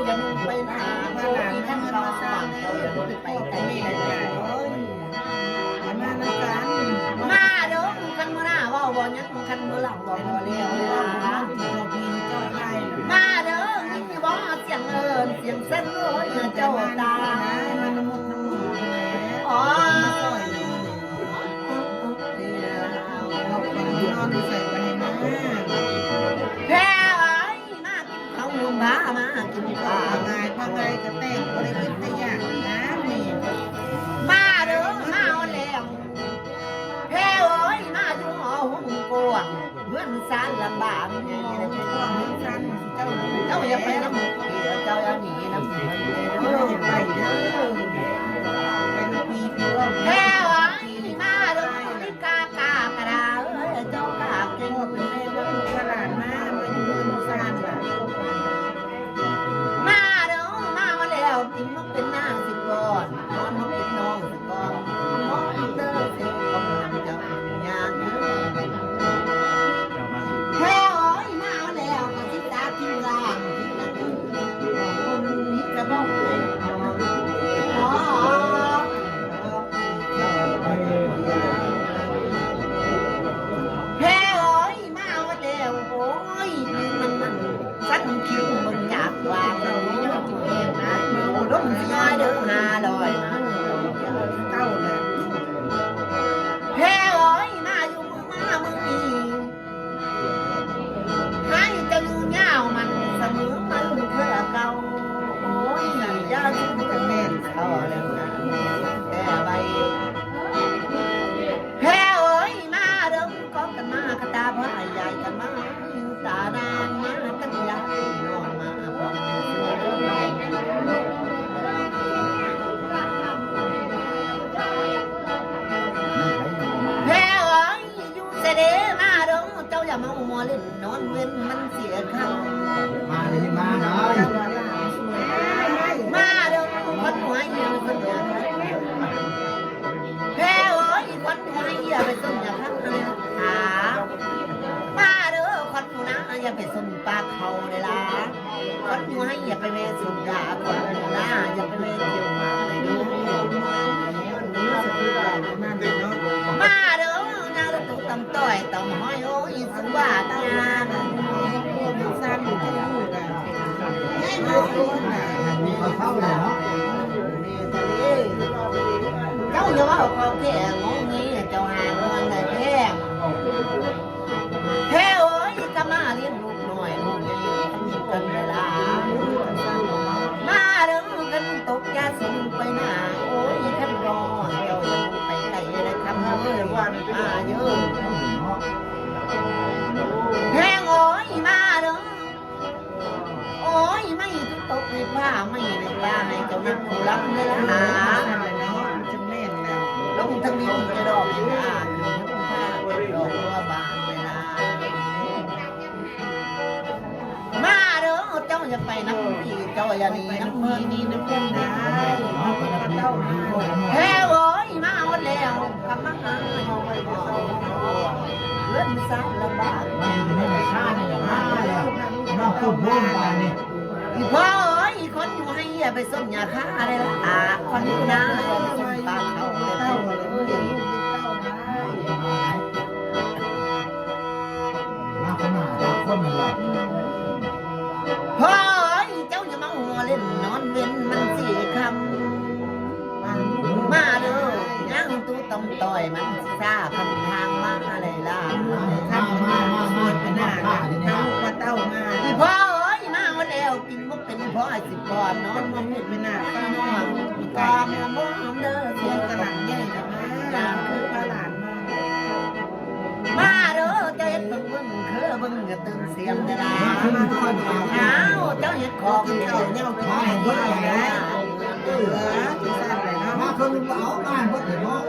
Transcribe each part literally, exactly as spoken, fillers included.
ไปหา พาหลานมาเฮือนมาซานเด้อ ไปไกลแม่ก็ได้ โอ้ย ไปมานำกัน มาเด้อ คันมื้อหน้าเว้าบ่หยัง คันมื้อหลังเว้าบ่แล้ว เว้าบ่เว้าสิเจ้าพี่เจ้าไทย มาเด้อ ยินดีบ่เสียงเอิ้นเสียงสั่น โอ้ย เจ้าตา มาน้ำมกน้ำหมอ อ๋อ มาซอยหน่อย เอาไปนอนใส่ไปให้มา แพ้ไว้ มากินข้าวหมูหมา มากินปลา พาไงพาไงก็แต่ง บ่ได้คิดแต่อยากนะนี่ มาเด้อ มาเอาแล้ว แพ้เอ้ย มาอยู่หอหุ้มกว้าง เฮือนซานลำบาก เฮือนซานเจ้า เจ้าอย่าไปนำ เจ้าอย่าหนีนำ เออ อย่าไปเด้อ ไปนำพี่พี่น้อง แพ้เอ้ย มาเด้อ กากากระดาเอ้ย เจ้ากาเก่ง เป็นแม่ว่าลูกว่าหลานมา มาอยู่เมืองซานล่ะ มาเด้อ มามาแล้ว กินนกเป็นนางสิก่อน นอนนกเป็นน้องสิก่อน นอนเด้อเสียงของนางเจ้า ยามเด้อ แพ้เอ้ย มาแล้ว ก็สิตากินล่าง กินล่าง คนนี้จะบอกเลย อ๋อ แพ้เอ้ย มาเอาแล้ว โอ้ย มันมันสั้นคิ้วมันจากวางเราไม่ยอมเองนะ โอ้ดมสิย้อยเด้อห้าร้อยนะ เก้าเลย แพ้เอ้ย มาอยู่มือมามือนี้ ให้เจ้าอยู่ยาวมันเสมอมันเพื่อเก่า โอ้ย อย่าลืมจะแม่นเขาแล้วนะ แต่ใบ แพ้เอ้ย มาเด้อ ก็กันมากระตาผ้าใหญ่กันมา ตานางมาตั้งยามนอนมาพร้อม แพ้เอ้ย อยู่เสยเด้มาเด้อ เจ้าอย่ามาหัวเล่นนอนเว้นมันเสียคำ มาเลยมาเลย มาเด้อ คนหัวเหี่ยวคนเดียว แพ้เอ้ย คนหัวเหี่ยวไปส้นอย่าพักเลยหา มาเด้อ คนหัวหน้าอย่าไปส้นปากเขาเลยล่ะ คนหัวเหี่ยวไปแม่ส้นยา คนหัวหน้าอย่าไปแม่เที่ยวหมากเลยเด้อ มาเด้อ นางรถตู้ตำต้อยตำห้อย โอ้ย สวัสดีงาม พวกลูกสาวอยู่ที่อยู่กัน มีคนเฝ้าเลยเนาะ เจ้าอย่าว่าเขาแก่งงงี้ เจ้าหาเงินได้แพง แพ้เอ้ย ก็มาเลี้ยงลูกน้อยลูกใหญ่กันเวลา มาเด้อ กันตกยาสูบไปหน้า โอ้ย คันรอเจ้าอย่าไปไกลนะคำเอ้ย วันมาเยอะ แพงโอ้ย มาเด้อ โอ้ย ไม่ตกในผ้า ไม่ในป่า ให้เจ้านักผู้รับเวลา มันจะแม่นแล้ว ลงทางนี้มันจะดอกอีกอ่ะ ดอกบัวบานเวลา มาเด้อ เจ้าอย่าไปนำพี่เจ้าอย่าหนีนำพี่ นี่นำเพิ่นได้ แพ้เอ้ย มาหมดแล้ว กลับมาหาเฮาไปบ่เฮาไปบ่เฮา เรื่องมันสร้างลำบาก มาอยู่ในประชาเนี่ยมาแล้ว มาพูดร่วมกันนี่ อีพ่อเอ้ย อีคนอยู่ให้อย่าไปส้นอย่าฆ่าอะไรละอ่ะ คนอยู่นะอย่าไปส้นปากเขาเลย มาคนหาคนนั่นแหละ พ่อเอ้ย เจ้าอย่ามาหัวเล่นนอนเว้นมันสี่คำ มาเด้อย่างตู้ตำต่อยมันซาคันทางมาอะไรล่ะ มามามามาเป็นหน้าข้าเลยเนี่ย มาเต้ามา อีพ่อเอ้ย มาเอาแล้วกินบ่เป็นพ่อสิก่อนนอนบ่เป็น เป็นหน้าข้าน้อง ก่อนมองเด้อเสียงกำลังใหญ่นะมา อย่างคือพระหลานมา มาเด้อ เจ้าเฮ็ดเบิ่งเบิ่งคือเบิ่งอย่าตื่นเสียงเด้อล่ะ มาคือมันทุกคนมา อ้าว เจ้าเฮ็ดของ กินข้าวเหนียวกิน มาให้เบิดเลยนะ เออ กินซ่านไปเนาะ มาคือมันเอามาให้เบิดเลยเนาะ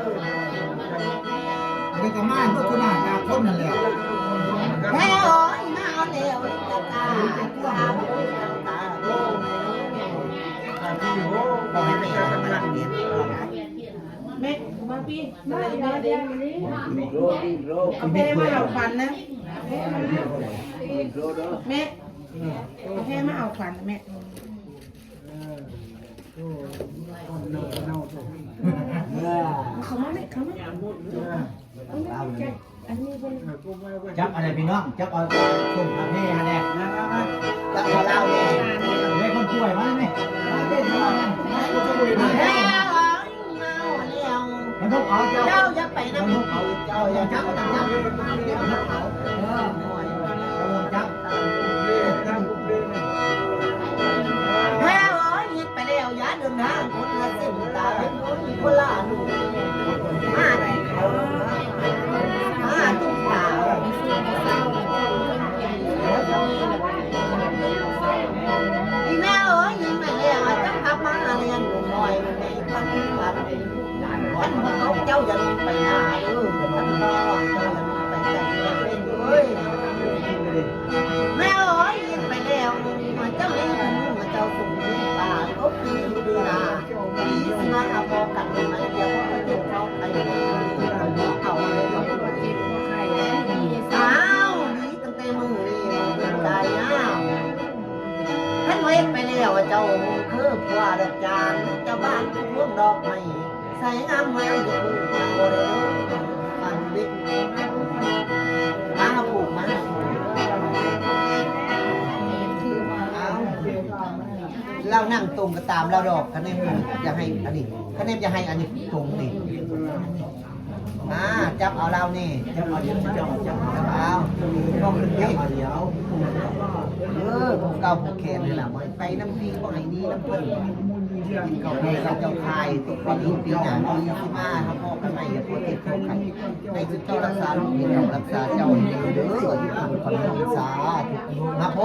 เดี๋ยวก็มาให้เบิดคนหน้าตาคนนั่นแหละ แม่เอ้ย มาเอาแล้ว ตาตา ตาตา บอกให้แม่มาหลังเนี่ย แม่ มาพี่ มาเดี๋ยวเดี๋ยว เอาแม่มาเอาขวัญนะ แม่ เอาแม่มาเอาขวัญแม่ จับอะไรพี่น้อง จับเอาส่งทางแม่แน่ จับเอาเหล้าแน่ ไม่คนป่วยมาไหม มาเต้นมาไหม มาเต้นมาไหม มันต้องเอาเจ้า เจ้าอย่าไปนะ มันต้องเอาเจ้า อย่าจับ อย่าจับ เออ จับ แม่เอ้ย เฮ็ดไปแล้ว อย่าเดินทางคนละเส้นตา เป็นคนคนละลูก มาได้เขา มาทุกตา อีแม่เอ้ย เฮ็ดไปแล้ว จะกลับมาเลี้ยงลูกน้อย ในปัจจุบัน ท่านบ่เอาเจ้าอย่าลืมไปนาเด้อ ท่านบ่เอาเจ้าอย่าลืมไปไกลเด้อเอ้ย แม่เอ้ย ไปแล้ว มาเจ้าเลี้ยงหมู มาเจ้าสูงเลี้ยงปลา ก็ปีอยู่ดีนา ปีสิมาเอาพอกันไหม เดี๋ยวพ่อก็เจ็บท้องไป เอาเลย อ้าว ดีตั้งแต่มื้อนี้ ตายอ้าว ท่านเฮ็ดไปแล้ว เจ้าคือผัวดอกจาน เจ้าบ้านพวงดอกไม้ ใส่งามงามอยู่คือเจ้าเลย อันวิทย์มาผูกมา เอา เรานั่งตรงก็ตามเราดอก คะแนนอยากให้อันนี้ คะแนนอยากให้อันนี้ตรงนี่ มา จับเอาเรานี่ จับเอาเดี๋ยว จับเอา จับเอา ก็คือเด็ก เออ พวกเก่าพวกแขนนี่แหละ ไปน้ำพีก็ให้หนี้น้ำเพิ่น กินเก่าแพ้เก่าเจ้าคาย ตกไปดีปีหน้ามีสิมา เขาพ่อกันใหม่ อย่าปวดเจ็บปวดไข้ ให้สุดเจ้ารักษาลูก ให้เจ้ารักษาเจ้าให้ดีเด้อ อย่าทำคนสาธุ มาโพ